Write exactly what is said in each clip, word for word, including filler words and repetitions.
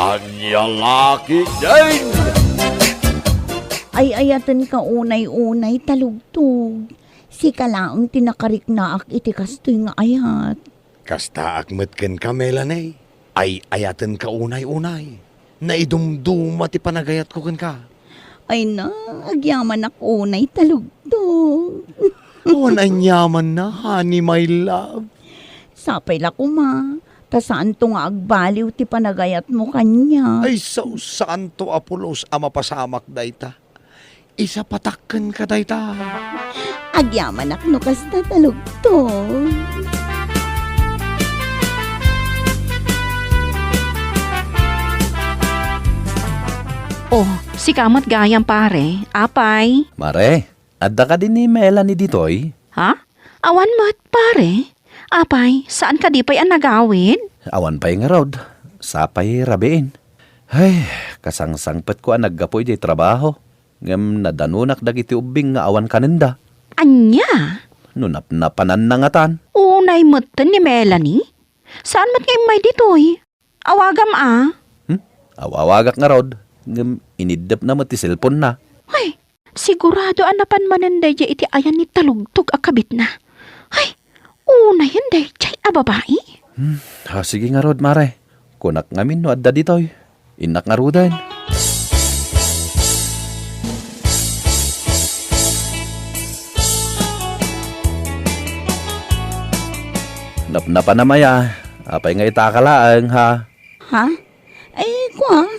Ania la ketdin? Ay-ayatenka unay-unay, Talugtog. Sika laeng ti nakariknaak iti kastoy nga ayat. Kastaak met kenka, Melanie. Ay-ayatenka unay-unay. Naidumduma ti panagayatko kenka. Ay na, agyamanak unay, Talugtog. Awan aniamanna, honey, my love. Sapay la koma, ta saanto nga agbaliw ti panagayatmo kaniak. Ay, sao, saanto a pulos a mapasamak dayta. Isapatak kenka dayta. Agyamanak no kasta, Talugtog. Oh, sika met gayam, pare. Apay? Mare, adda kadi ni Melanie ditoy? Ha? Awan met, pare. Apay, saan kadi pay a nagawid? Awan pay ngarud. Sapay rabiin. Ay, kasangsangpetko a naggapu idiay trabaho. Ngem nadanonak dagiti ubbing nga awan kanenda. Ania? No napnapananna ngatan. Unay metten ni Melanie? Saan met nga immay ditoy? Awagam a. Hmm? Aw-awagak ngarud, ngem iniddepna met ti cellphone-na. Ay, sigurado a napan manen daydiay iti ayan ni Talugtog a kabitna. Ay, unayen daydiay a babai. Hmm, ah, sige ngarud, mare. Kunak ngamin no adda ditoy. Innak ngaruden. Napnapanam aya, apay nga itaka laeng, ha? Ha? Ay, kua,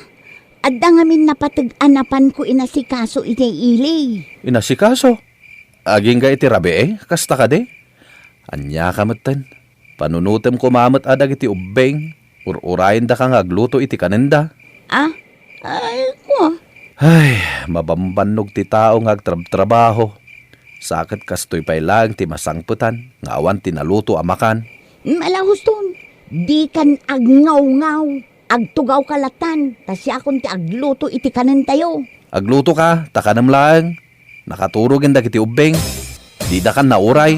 adda ngamin napateg a napanko inasikaso idiay ili. Inasikaso? Agingga iti rabii, kasta kadi? Aniaka metten? Panunotem koma met a dagiti ubbing, ur-urayendaka nga agluto iti kanenda. Ah? Ay, kua. Ay, mabambannog ti tao nga agtrabtrabaho. Sa ket kastoy pay laeng ti masangpetan nga awan ti naluto a makan. Malahuston, dikan agngawngaw. Agtugawka latan, ta siakon ti agluto iti kanentayo. Aglutoka, ta kanem laeng. Nakaturogen dagiti ubbing. Didakan nauray.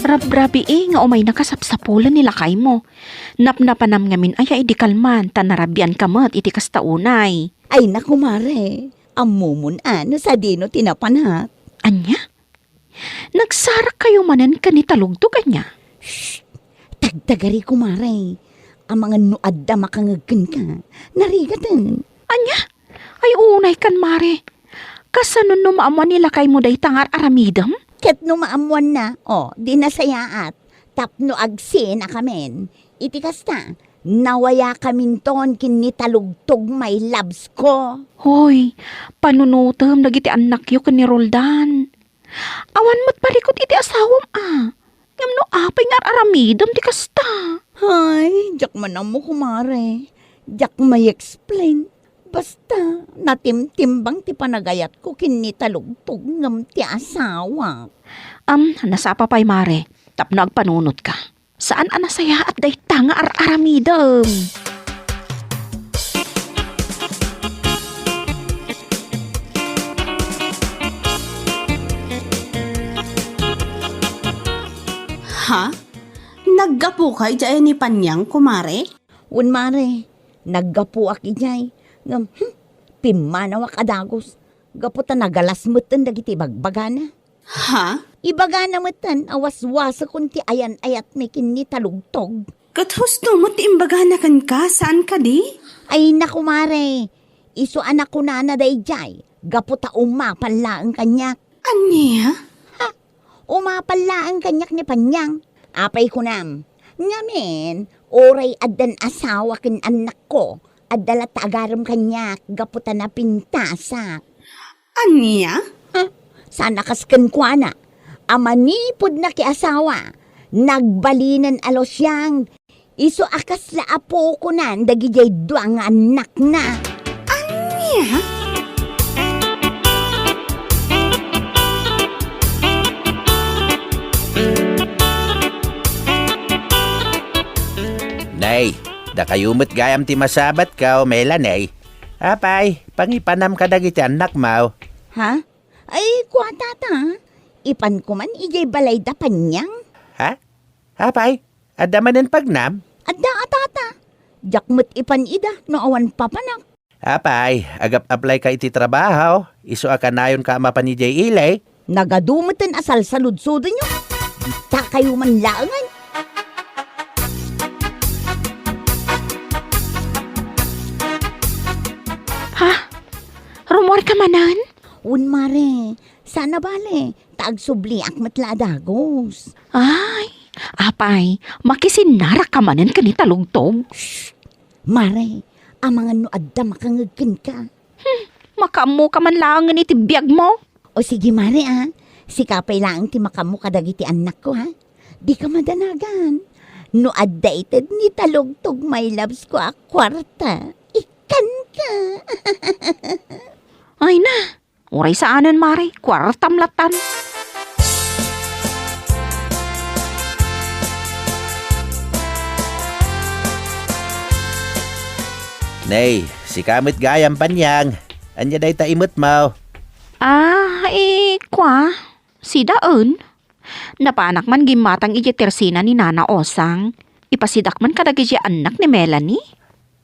Rabrabii nga umaynaka sapsapulen ni lakaymo. Napnapanam ngamin aya idi kalman, ta narabianka met iti kasta unay. Ay, naku, mare. Ammomon a no sadino ti napanak. Ania? Nagsarakkayo manen ken ni Talugtog, ania? Shh! Tagtagari, kumare. Amangan no adda makangeg kenka, narigaten. Ania? Ay, unay kan, mare. Kasano no maammuan ni lakaymo dayta nga ar-aramidem? Ket no maammuanna, o, di nasayaat. Tapno agsinakamin. Iti kasta, nawayakaminton ken ni Talugtog, my loves ko. Hoy, panunotem dagiti annakyo ken ni Roldan. Awan met parikut iti asawam a. Ngem no apay nga ar-aramidem ti kasta? Ay, diak man ammo, kumare. Diak ma-explain. Basta, natimtimbang ti panagayatko ken ni Talugtog ngem ti asawak. Am, nasapa pay, mare, tapno agpanunotka. Saan a nasayaat dayta nga ar-aramidem. Ha? Naggapuka idiay ni Panyang, kumare? Wen, mare, naggapuak idiay. Ngem, hmm, pimmanawak a dagus. Gapu ta nagalas metten dagiti ibagbagana. Ha? Ibagana metten a waswasekon ti ayan-ayatmi ken ni Talugtog. Ket husto met ti imbagana kenka, saan kadi? Ay, naku, mare. Isu a nakunana daydiay, gapu ta umapal laeng kaniak. Ania? Ha? Umapal laeng kaniak ni Panyang. Apay kunam? Ngamin, uray addan asawa ken annakko, adda latta agarem kaniak gapu ta napintasak. Ania? Huh? Saan a kas kenkuana a manipud nakiasawa, nagbalinen a lusiang, isu a kasla apokonan dagidiay dua nga annakna. Ania? Nay, dakayo met gayam ti masabatko, Melanie. Apay, pangipanam kadagiti annakmo. Ha? Ay, kua, tata. Ipanko man idiay balay da Panyang. Ha? Apay, adda manen pagnam? Adda a, tata. Diak met ipan ida no awan papanak. Apay, agap-apply ka iti trabaho, isu a kanayon ka a mapan idiay ili. Nagadu meten a salsaludsodenyo. Dita kayo man laengen. Ha? Rummuar ka manen? Wen, mare. Saan a bale, ta agsubliak met la a dagus. Ay, apay, makisinnarak ka manen ken ni Talugtog? Shh! Mare, amangan no adda makangeg kenka. Hmm, makaammo ka man laengen iti biagmo. O sige, mare, a. Sika pay laeng ti makaammo kadagiti annakko, ha? Dika madanagan. No adda ited ni Talugtog, my loves ko a kuarta, ikkanka. Ay na, uray saanen, mare, kuartam lattan. Nay, sika met gayam, Panyang. Ania dayta imetmo? Ah, eh, kua, sidaen. Napanak man gimmatang idiay tersina ni Nana Osang. Ipasidak man kadagiti annak ni Melanie.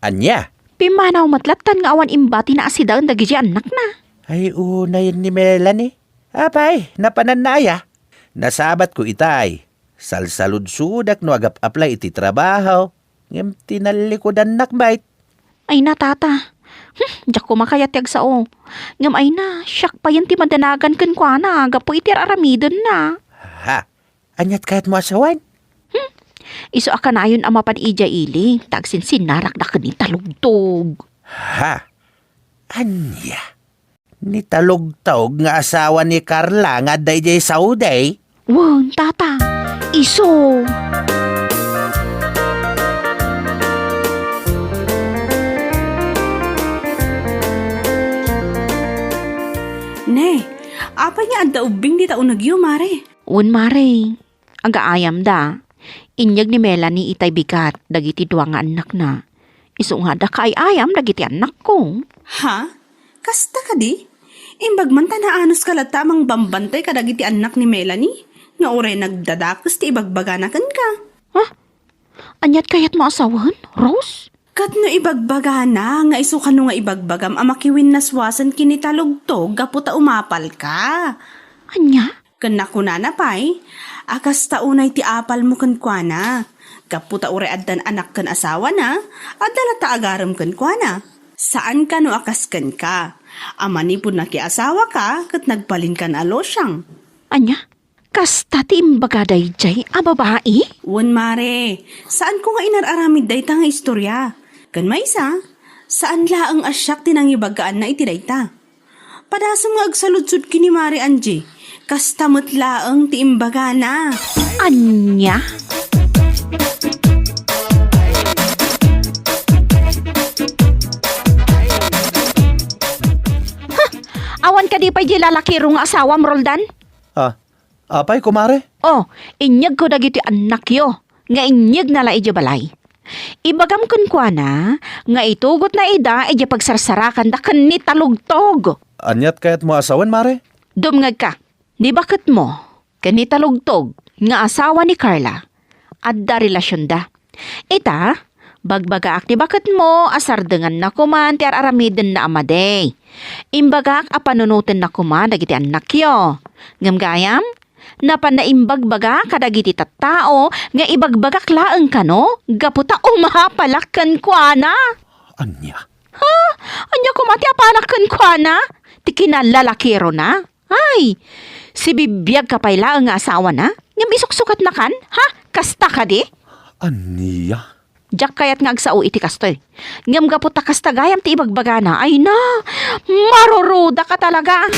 Ania? Pimmanaw met lattan nga awan imbati na a sidaen dagiti annakna. Ay, unayen ni Melanie. Apay, napananna aya? Nasabatko itay. Salsaludsodak no agap-apply iti trabaho. Ngem tinallikudannak met. Ay na, tata. Hmm, diak koma kayat ti agsao. Ngem ay na, siak payen ti madanagan kenkuana gapu iti ar-aramidenna. Ha? Aniat kayatmo a sawen? Hmm. Isu a kanayon a mapan idiay ili, ta agsinsinnarakda ken ni Talugtog. Ha? Ania? Ni Talugtog nga asawa ni Carla nga adda idiay Saudi? Wen, tata. Isu. Ne, apay nga adda ubbing dita unegyo, mare? Wen, mare. Agaayamda. Inyeg ni Melanie itay bigat dagiti dua nga annakna. Isu nga adda kaay-ayam dagiti annakko. Ha? Kasta kadi? Imbag man ta naanuska latta a mangbambantay kadagiti annak ni Melanie nga uray nagdadakes ti ibagbagana kenka. Ha? Aniat kayatmo a sawen, Rose? Ket no ibagbagana nga isu kano nga ibagbagam a makiwinnaswasen ken ni Talugtog gapu ta umapalka. Ania? Ken nakunana pay a kasta unay ti apalmo kenkuana. Gapu ta uray addan anak ken asawana, adda latta agarem kenkuana. Saan kano a kas kenka, a manipud nakiasawaka ket nagbalinkan a losyang. Ania? Kasta ti imbaga daydiay a babai? Wen, mare, saanko nga inar-aramid dayta nga istorya. Ken maysa, saan laeng a siak ti nangibagaanna iti dayta. Padasem nga agsaludsod ken ni Mare Angie. Kasta met laeng ti imbagana. Ania? Ha! Awan kadi pay di lalakiro nga asawam, Roldan? Ah, apay, kumare? Oh, inyegko dagiti annakyo nga inyegna la idiay balay. Ibagam kenkuana nga itugotna ida idiay pagsarsarakanda ken ni Talugtog. Aniat kayatmo a sawen, Mare? Dumngegka, ni baketmo ken ni Talugtog nga asawa ni Carla, adda relasionda. Ita, bagbagaak ti baketmo a sardenganna koman ti ar-aramidenna a madi. Imbagak a panunotenna koma dagiti annakyo. Ngem gayam, napanna imbagbaga kadagiti tattao nga ibagbagak laeng kano gapu ta umapalak kenkuana. Ania? Ha? Ania koma ti apalak kenkuana? Ti kinalalakirona? Ay, sibibiagka pay laeng nga asawana? Ngem isuksukatnakan? Ha? Kasta kadi? Ania? Diak kayat nga agsao iti kastoy. Ngem gapu ta kasta gayam ti ibagbagana, ay na, marurudak a talaga.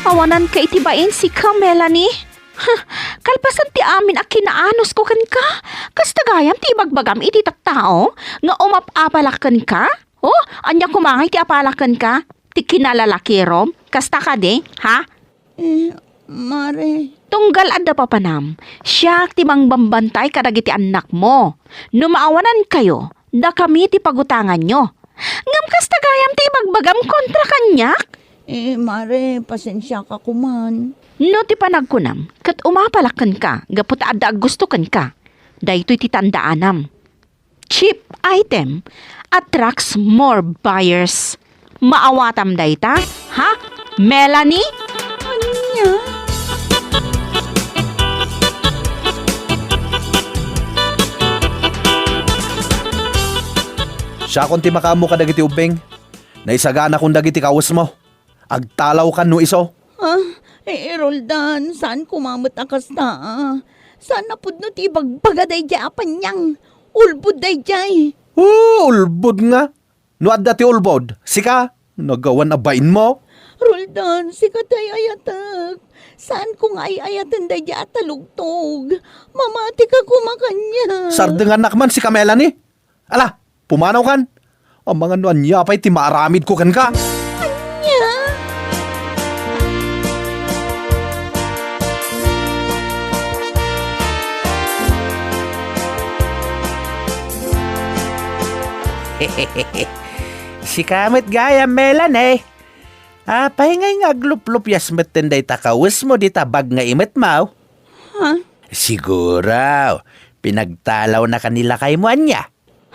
Awananka iti bain, sika, Melanie. Huh, kalpasan ti amin a kinaanusko kenka, kasta gayam ti ibagbagam iti tattao nga umap-apalak kenka? Oh, ania koma ngay ti apalak kenka? Ti kinalalakirom? Kasta kadi, ha? Eh, Mare. Tunggal adda papanam, siak ti mangbambantay kadagiti annakmo. No maawanankayo, dakami ti pagutanganyo. Ngem kasta gayam ti ibagbagam kontra kaniak? Eh, mare, pasensiaka koman. No ti panagkunam, ket umapalak kenka gapu ta adda aggusto kenka. Daytoy ti tandaanam. Cheap item attracts more buyers. Maawatam dayta? Ha? Melanie? Ania? Siakon ti makaammo kadagiti ubbing. Naisaganakon dagiti kawesmo. Agtalawkan no isu. Ah, eh, Roldan, saan koma met a kasta, ah. Saan a pudno ti ibagbaga daydiay a paniang? Ulbod daydiay. Oh, ulbod nga. No adda ti ulbod, sika, nagawan a bainmo? Roldan, sika ti ay-ayatek. Saan ko nga ay-ayaten daydiay a talugtog. Mamatika koma kaniak. Sardengannak man sika, Melanie. Ala, pumanawkan. Amangan no ania pay ti maaramidko kenka. Ania? Sika met gayam, Melanie. Apay ngay nga agluplupias metten dayta kawesmo dita bag nga imetmo? Ha? Siguro, pinagtalawnaka ni lakaymo ania?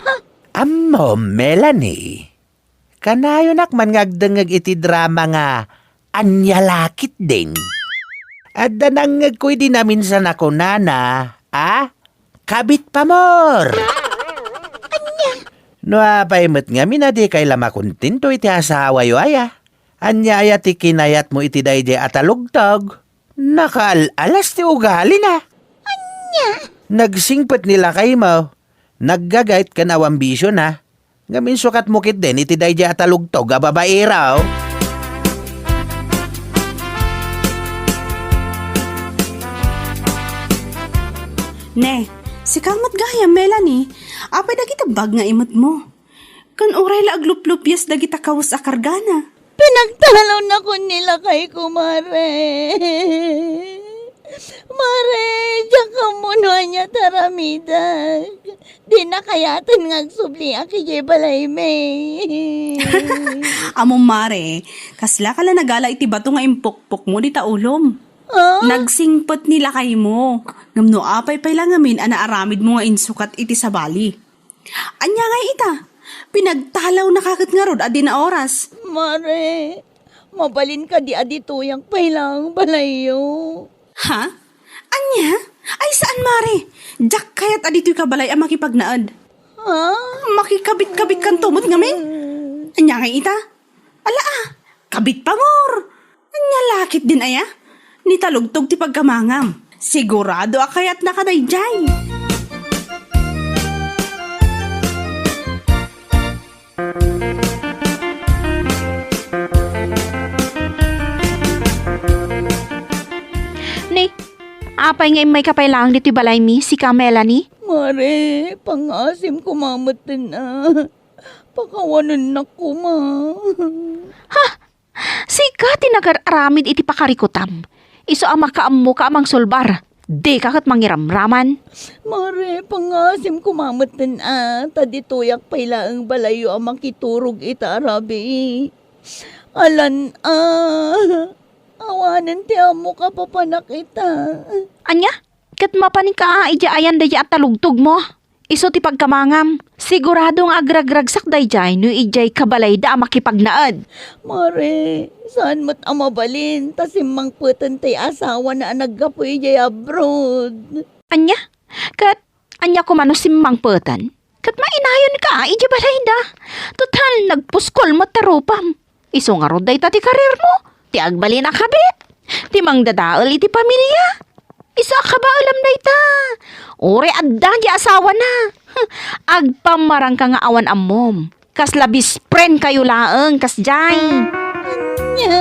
Ha? Ammom, Melanie, kanayonak man nga agdengngeg iti drama nga Ania La Ketdin. Adda nangngegko idi naminsan a kunana, a? Kabit pamor! Ania? No apay met ngamin a dikay la makontento iti asawayo aya? Ania aya ti kinayatmo iti daydiay a talugtog? Nakaal-alas ti ugalina. Ania? Nagsingpet ni lakaymo. Naggagayt ken awan bisiona. Ngem insukatmo ketdin iti daydiay a talugtog a babaero. Ne, sika met gayam, Melanie. Apay dagiti bag nga imetmo? Ken uray la agluplupias dagita kawes a kargana. Pinagtalawnakon ni lakayko, mare. Mare, diak ammo no ania ti aramidek. Dina kayaten nga agsubliak idiay balaymi. Ammom, mare, kaslaka la nagala iti bato nga impukpokmo dita ulom. Ah? Nagsingpet ni lakaymo. Ngem no apay pay la ngamin a naaramidmo nga insukat iti sabali. Ania ngay ita? Pinagtalawnaka ket ngarud a dina oras. Mare, mabalin kadi a ditoyak pay laeng balayyo? Ha? Ania? Ay, saan, mare. Diak kayat a ditoyka balay a makipagnaed. Ha? Makikabit-kabitkanto met ngamin? Ania ngay ita? Ala, ah, kabit pamor! Ania la ketdin aya? Ni talugtog ti pagkamangam. Sigurado a kayatnaka daydiay. Ni, apay nga immayka pay laeng ditoy balaymi, sika, Melanie? Mare, pangngaasim koma metten a. Pakawanennak koma. Ha? Sika ti nagar-aramid iti pakarikutam. Isu a makaammoka a mangsulbar. Dika ket mangiramraman. Mare, pangngaasim koma metten a, ta ditoyak pay laeng balayyo a makiturog ita a rabii. Alan a. Awanen ti ammok a papanak ita. Ania? Ket mapaninka a idiay ayan daydiay a talugtogmo? Isu ti pagkamangam. Sigurado nga agragragsak daydiay no idiay kabalayda a makipagnaed. Mare, saan met a mabalin ta simmangpeten ti asawana a naggapu idiay abroad. Ania? Ket ania koma no simmangpeten? Ket mainayonka idiay balayda. Total, nagpuskol met ta rupam. Isu ngarud dayta ti kariermo, ti agbalin a kabit, ti mangdadael iti pamilia. Isu a kabaelam dayta. Uray adda ti asawana. Agpammarangka nga awan ammom. Kasla best friend kayo laeng, kasdiay. Ania?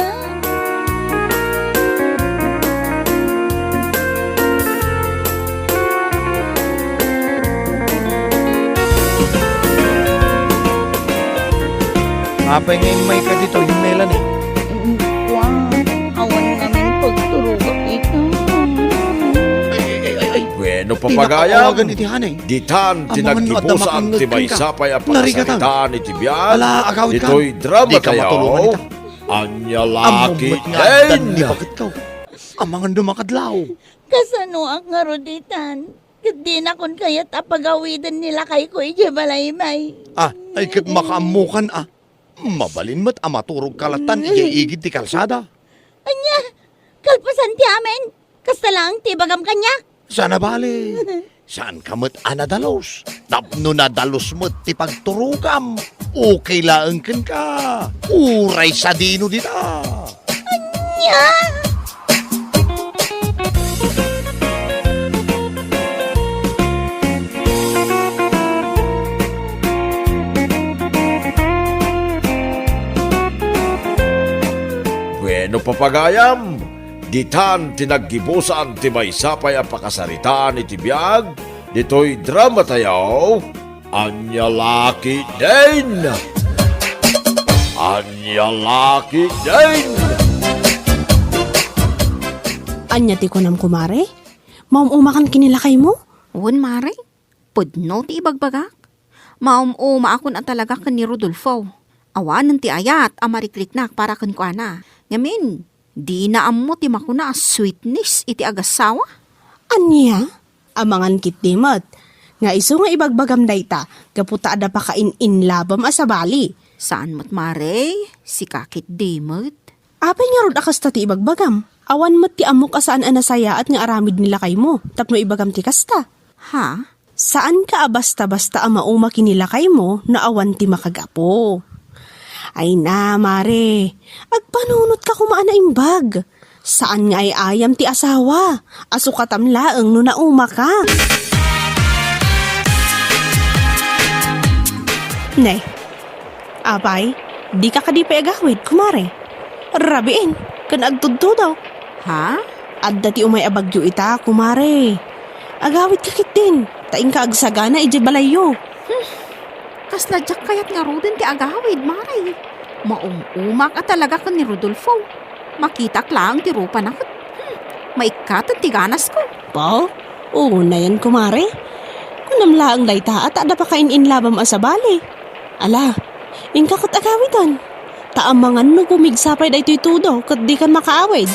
Apay nga immayka ditoy, Melanie? Kua, awan ngamin pagturogak ita. Ay, ay, ay, ay. Bueno, papagayam. Awagan iti hanay. Ditan ti naggibusan ti maysa pay a pangasaritaan iti biag. Ala, agawidka. Ditoy drama tayo. Dika matulongan ita. Ania la ketdin? Ammom met nga addan ni baketko. Amangan dumakadlaw. Kasanoak ngarud itan? Ket dinakon kayat a pagawiden ni lakayko idiay balay, May. Ah, ay ket makaammokan a. Mabalin met a maturogka lattan idiay igid ti kalsada. Ania? Kalpasan ti amin? Kasta laeng ti ibagam kaniak? Saan a bale. Saanka met a nadalus. Tapno nadalus met ti pagturogam. Okay laeng kenka. Uray sadino dita. Ania? Bueno, papagayam, ditan ti naggibusan ti maysa pay a pakasaritaan iti biag ditoy dramatayo. Ania la ketdin? Ania la ketdin? Ania ti kunam, kumare? Maum-umakan ken ni lakaymo? Wen, mare. Pudno ti ibagbagak. Maum-umaakon a talaga ken ni Rodolfo. Awanen ti ayat a marikriknak para kenkuana. Ngamin, dina ammo ti makuna a sweetness iti agassawa. Ania? Amangan ketdi met. Nga isu nga ibagbagam dayta, gapu ta adda pakain-inlabam a sabali. Saan met, mare, sika ketdi met. Apay ngarud a kasta ti ibagbagam? Awan met ti ammok a saan a nasayaat nga aramid ni lakaymo tapno ibagam ti kasta. Ha? Saanka a basta-basta a mauma ken ni lakaymo no awan ti makagapu. Ay na, mare, agpanunotka koma a naimbag. Saan nga ay-ayam ti asawa a sukatam laeng no naumaka. Ne, apay, dika kadi pay agawid, kumare? Rabiin, ken agtudtudo. Ha? Adda ti umay a bagyo ita, kumare. Agawidka ketdin, ta inka agsagana idiay balayyo. Hmm. Kasla diak kayat ngaruden ti agawid, mare. Maum-umak a talaga ken ni Rodolfo. Makitak laeng ti rupana ket, hmm, maikkaten ti ganasko. Bao? Unayen, kumare. Kunam laeng dayta a ta adda pakain-inlabam a sabali. Ala, inka ket agawiden. Ta amangan no pumigsa pay daytoy tudo ket dikan makaawid.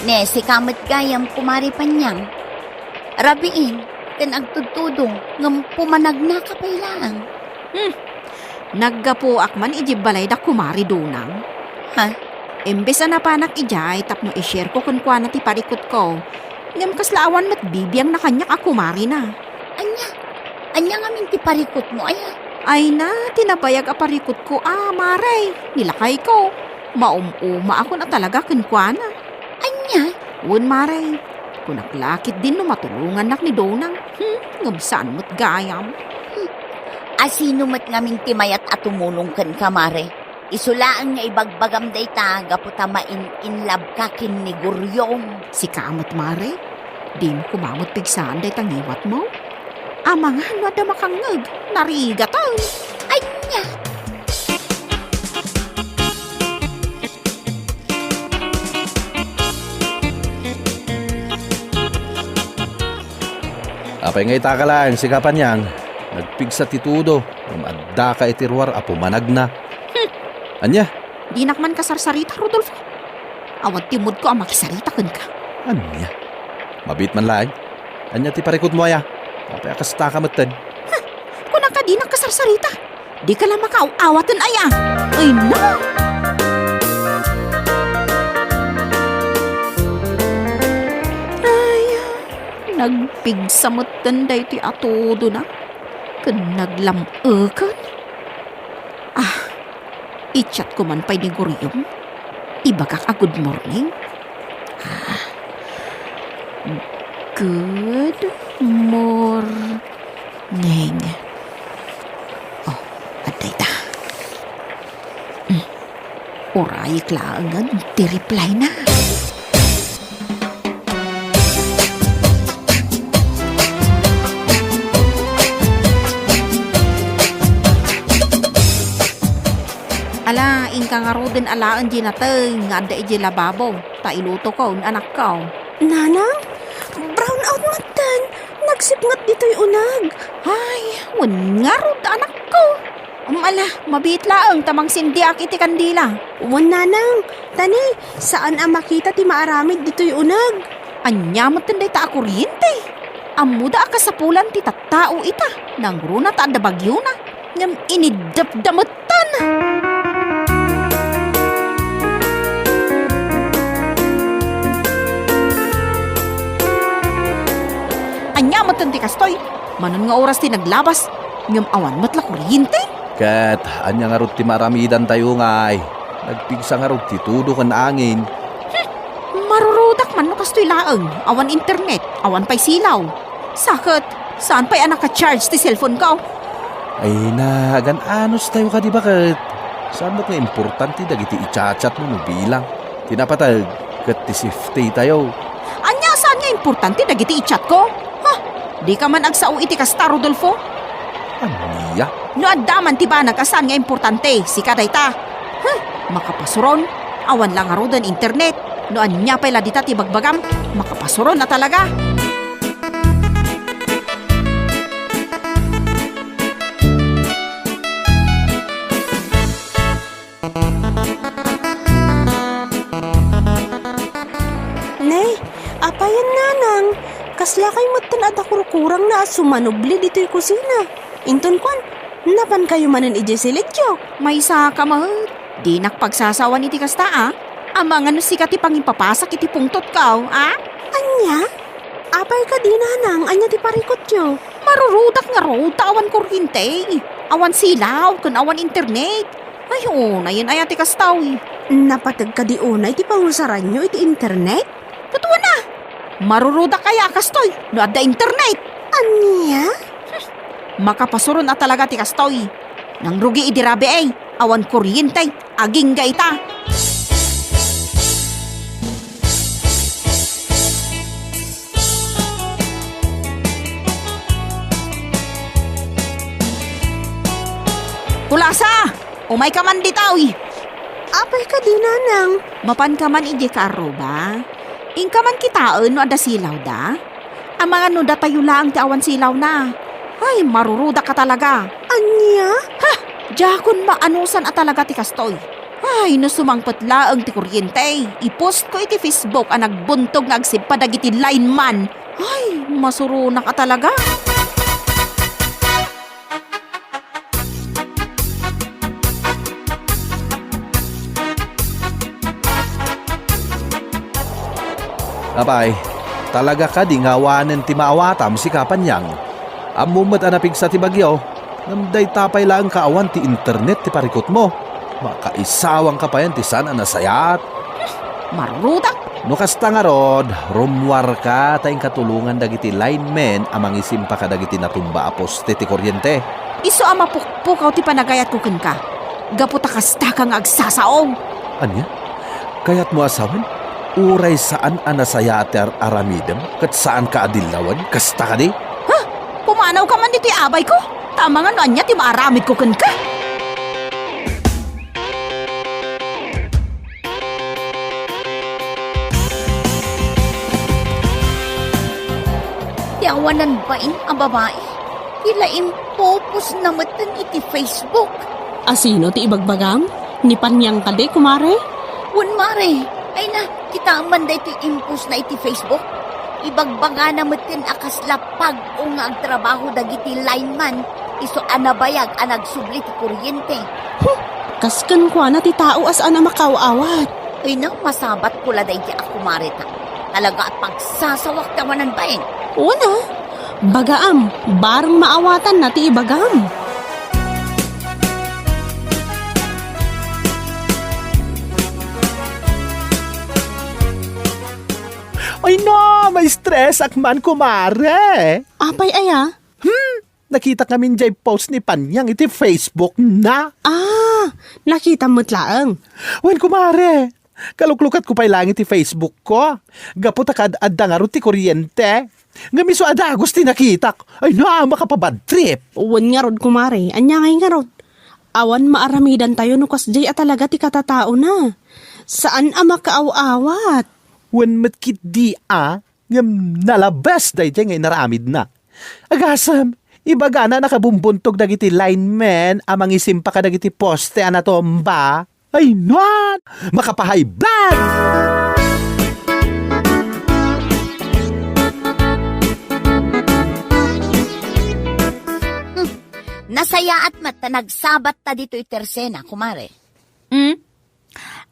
Ne, sika met gayam, Kumare Panyang. Rabiin, ken agtudtudo, ngem pumanagnaka pay laeng. Hmm. Naggapuak man idiay balay da Kumare Donang. Ha? Imbes a napanak idiay tapno i-share ko kenkuana ti parikutko, ngem kasla awan met bibiangna kaniak a kumarena. Ania? Ania ngamin ti parikutmo, aya? Ay na, ti nabayag a parikutko a, mare, ni lakayko. Maum-umaakon a talaga kenkuana. Ania? Wen, mare. Kunak la ketdin no matulongannak ni Donang. Hmm, ngem saan met gayam. Hmm. A sino met ngamin ti mayat a tumulong kenka, mare? Isu laeng nga ibagbagam dayta gapu ta main-inlabka ken ni Guriom. Sika met, mare? Dimo koma met pigsaan dayta ngiwatmo? Amangan no adda makangngeg, narigaten. Ania? Apay nga itaka laeng, sika Panyang? Nagpigsa ti tudo, ngem addaka iti ruar a pumanagna. Hmm. Ania? Dinak man kasarsarita, Rodolfo. Awan ti moodko a makisarita kenka. Ania? Mabiit man laeng. Ania ti parikutmo aya? Apay a kastaka metten? Huh! Kunaka dinak kasarsarita. Dika la makaaw-awaten aya. Ay na! Ay, nagpigsa metten daytoy a tudona ken naglam-eken. Ah, i-chat ko man pay ni Guriom. Ibagak a good morning. Ah, good morning. Oh, adda ita. Hmm. Urayek laengen ti reply na. Ala, inka ngaruden alaen di nateng nga adda idiay lababo, ta ilutokon, anakko. Nanang, brown out metten. Agsipnget ditoy uneg. Ay, wen ngarud, anakko. Ala, mabiit laeng ta mangsindiak iti kandila. Wen, nanang, tani, saan a makita ti maaramid ditoy uneg. Ania metten dayta a kuryente? Ammoda a kasapulan ti tattao ita, nangruna ta adda bagiona, ngem iniddepda metten. Ania metten ti kastoy? Manon nga oras ti naglabas, ngem awan met la kuryente? Ket ania ngarud ti maaramidantayo ngay? Nagpigsa ngarud ti tudo ken angin. Hmm, marurudak man no kastoy laeng, awan internet, awan pay silaw. Sa ket, saan pay a naka-charge ti cellphone-ko? Ay, nagan-anos tayo kadi baket. Saan met nga importante dagiti i-chat-chat mo no bilang. Ti napateg, ket ti safety tayo. Ania saan nga importante dagiti i-chat-ko? Ha? Dika man agsao iti kasta, Rodolfo? Ania? No adda man ti banag a saan nga importante, sika dayta. Huh, makapasuron, awan la ngaruden internet. No ania pay la dita ti bagbagam, makapasuron a talaga. Ne, apayen, nanang, kaslakay metten a dakurkurangna a sumanubli ditoy kusina. Inton kuan, napankayo manen idiay silidyo? Maysaka met. Dinak pagsasawan iti kasta, a. Amangan no sika ti pangipapasak iti pungtotko, a? Ania? Apay kadi, nanang, ania ti parikutyo? Marurudak ngarud ta awan kuryente, awan silaw, ken awan internet. Ay, unayen aya ti kastoy. Napateg kadi unay ti pangusaranyo iti internet? Ket wen a, marurudak aya a kastoy no adda internet? Ania? Hmm, makapasuron a talaga ti kastoy. Nangrugi idi rabii, awan kuryente, agingga ita. Kulasa! Umayka man ditoy! Apay kadi, nanang? Mapanka man idiay kaarruba? Inka man kitaen no adda silawda? Amangan no datayo laeng ti awan silawna. Ay, marurudak a talaga. Ania? Ha! Diakon maanusan a talaga ti kastoy. Ay, no sumangpet laeng ti kuryente, i-post ko iti Facebook a nagbuntog nga agsippa dagiti lineman. Ay, masuronak a talaga. Apay, talaga kadi nga awanen ti maawatam, sika Panyang? Ammom met a napigsa ti bagyo, ngem dayta pay laeng kaawan ti internet ti parikutmo. Makaisawangka payen ti saan a nasayaat. Marurudak! No kasta ngarud, rummuarka ta inka tulongan dagiti linemen a mangisimpa kadagiti natumba a poste ti kuryente. Isu a mapukpukaw ti panagayatko kenka, gapu ta kastaka nga agsasao. Ania? Kayatmo a sawen? Uray saan a nasayaat ti ar-aramidem ket saanka a dillawen, kasta kadi? Ha? Pumanawka man ditoy abayko? Ta amangan no ania ti maaramidko kenka? Ti awanan bain a babai, ti la impupos na metten iti Facebook. A sino ti ibagbagam? Ni Panyang kadi, kumare? Wen, mare. Ay na, kitaem man daytoy impos na iti Facebook. Ibagbagana metten a kasla pag-o nga agtrabaho dagiti lineman, isu a nabayag a nagsubli ti kuryente. Huh! Kas kenkuana ti tao a saan a makaaw-awat. Ay na, masabatko la daydi a kumare ta. Talaga a pagsasawak ti awanan bain. Una, bagaam, bareng maawatanna ti ibagam. Ay na, ma-stress ak man, kumare. Apay aya? Hmm, nakitak ngamin jay post ni Panyang iti Facebook na. Ah, nakitam met laeng. Wen, kumare, kaluklukatko pay laeng iti Facebook ko. Gapu ta kaad-adda ngarud ti kuryente. Ngem isu a dagus ti nakitak. Ay na, makapabad trip. Wen ngarud, kumare, ania ngay ngarud? Awan maaramidantayo no kasdiay a talaga ti katataona. Saan a makaaw-awat. Wen met ketdi a, ngem nalabes daydiay nga inaramidna. Agasem, ibagana a nakabumbuntog dagiti linemen a mangisimpa kadagiti poste a natumba. Ay, nuan! Makapahay blood! Hmm. Nasayaat met ta nagsabat ta ditoy Tersena, kumare. Hmm?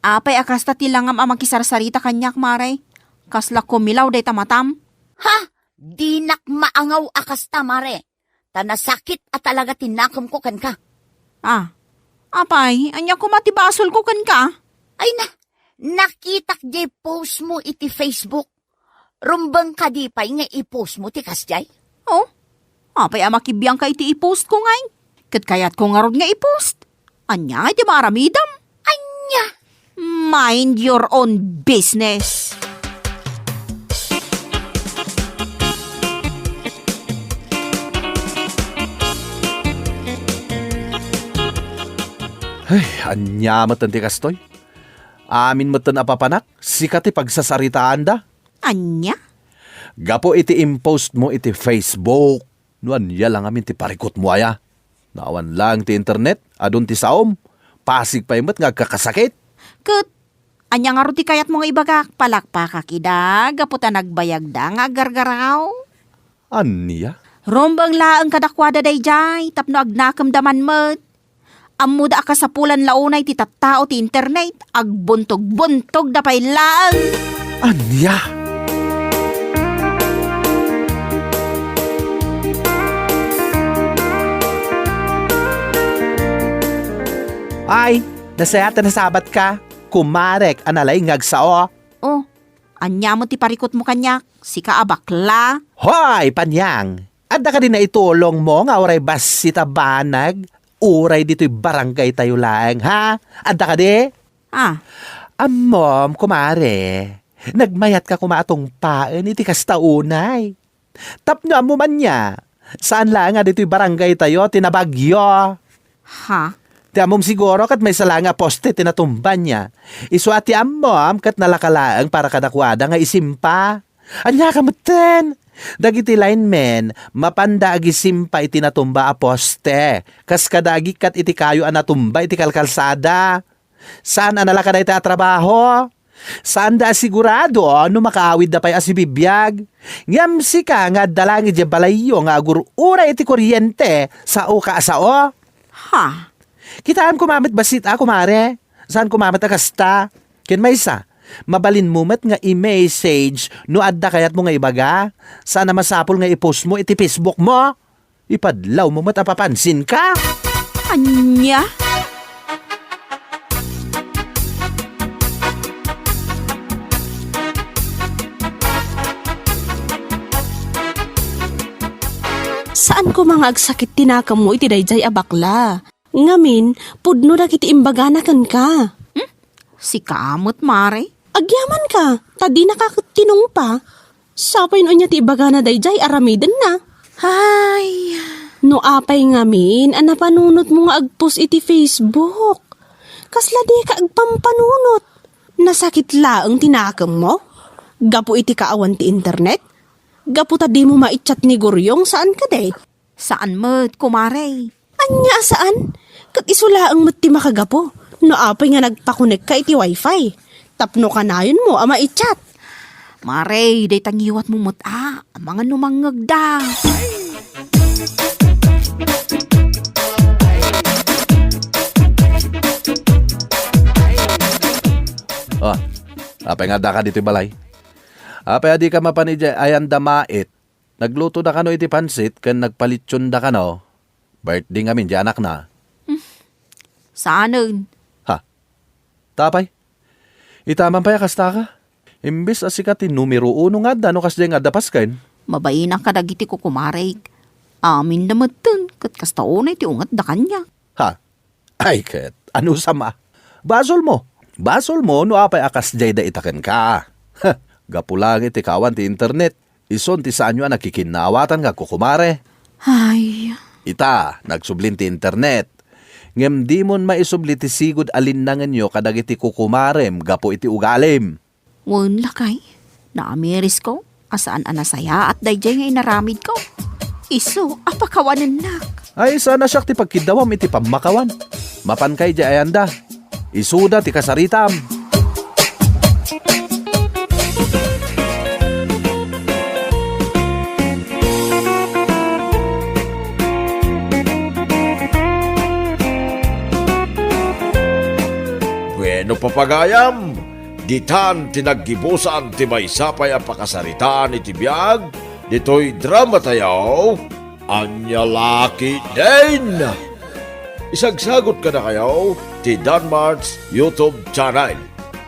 Apay a kasta ti langam a makisarsarita kaniak, mare? Kasla kumilaw dayta matam? Ha? Dinak maangaw a kasta, mare. Ta nasakit a talaga ti nakemko kenka. Ah, apay, ania koma ti basolko kenka? Ay na, nakitak diay post mo iti Facebook. Rumbeng kadi pay nga i-post mo ti kasdiay? Oh, apay a makibiangka iti i-post ko ngay? Ket kayatko ngarud nga i-post. Ania ngay ti maaramidem? Ania? Mind your own business. Ay, ania met ti kastoy? Amin met a papanak, sika ti pagsasaritaanda. Ania? Gapu iti impost mo iti Facebook, no ania la ngamin ti parikut mo aya? No awan laeng ti internet, adun ti saom, pasig pay met nga agkakasakit. Ket ania ngarud ti kayatmo nga ibagak? Palakpakak ida gapu ta nagbayagda nga aggargaraw? Ania? Rumbeng laeng kadakuada daydiay tapno agnakemda man met. Ammoda a kasapulan la unay ti tattao ti internet, agbuntog-buntogda pay laeng. Ania? Ay, nasayaat a nasabatka, kumarek a nalaing nga agsao. Oh, ania met ti parikutmo kaniak? Sika a bakla? Hoy, Panyang! Adda kadi naitulongmo nga uray bassit a banag, uray ditoy barangaytayo laeng, ha? Adda kadi? Ah. Ammom, kumare, nagmayatka koma a tungpaen iti kasta unay. Tapno ammom ania, saan laeng a ditoy barangaytayo ti nabagyo. Ha? Ti ammom siguro ket maysa laeng a poste ti natumba nia. Isu a ti ammom ket nalaka laeng para kadakuada nga isimpa. Ania ka metten? Dagiti linemen, mapanda agisimpa iti natumba a poste, kas kada agikkat iti kayo a natumba iti kalkalsada. Saan a nalaka dayta a trabaho? Saanda a sigurado no makaawidda pay a sibibiag. Ngem sika nga adda laeng idiay balayyo nga agur-uray iti kuryente, saoka a sao? Ha? Kitaem koma met bassit a, kumare. Saan koma met a kasta. Ken maysa, mabalinmo met nga i-message no adda kayatmo nga ibaga. Saan a masapul nga i-post mo iti Facebook mo. Ipadlawmo met a papansinka. Ania? Saan koma nga agsakit ti nakemmo iti daydiay a bakla. Ngamin, pudno dagiti imbagana kenka. Hmm? Sika met, mare? Agyamanka, ta dinaka ket tinungpa. Sapay no ania ti ibagana daydiay aramidenna. Ay. No apay ngamin a napanunotmo nga agpost iti Facebook? Kasla dika agpampanunot. Nasakit laeng ti nakemmo? Gapu iti kaawan ti internet? Gapu ta dimo maichat ni Guryong, saan kadi? Saan met, kumare. Ania a saan? Ket isu laeng met ti makagapu no apay nga nagpakonekka iti wifi tapno kanayonmo a maichat. Mare, dayta ngiwatmo met a, amangan no mangngegda. Oh, apay nga addaka ditoy balay? Apay a dika mapan idiay ayan da mait? Naglutoda kano iti pansit ken nagpalitsionda kano. Birthday ngamin ti anakna. Hmm. Saanen? Ha? Tapay? Ita man pay a kastaka? Imbes a sika ti numero uno nga adda no kasdiay nga adda pasken. Mabainak kadagiti kukumarek. Aminda metten ket kasta unay ti ungetda kaniak. Ha? Ay ket, anusam a? Basolmo. Basolmo no apay a kasdiay dayta kenka. Gapu laeng iti kaawan ti internet, isun ti saanyo a nakikinnaawatan nga kukumare. Ay. Ita, nagsublin ti internet. Ngem dimon maisubli ti sigud a linnangenyo kadagiti kukumarem gapu iti ugalim. Wen, lakay, naamirisko a saan a nasayaat daydiay nga inaramidko. isu a pakawanennak. Ay, saan a siak ti pagkiddawam iti pammakawan. Mapankay idiay ayanda. Isuda ti kasaritam. Bueno, papagayam, ditan ti naggibusan ti maysa pay a pakasaritaan iti biag ditoy dramatayo, Ania La Ketdin. Isagsagut kadakayo ti Danmart's YouTube channel.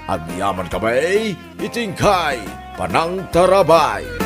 Agyamankami iti inkay panangtarabay.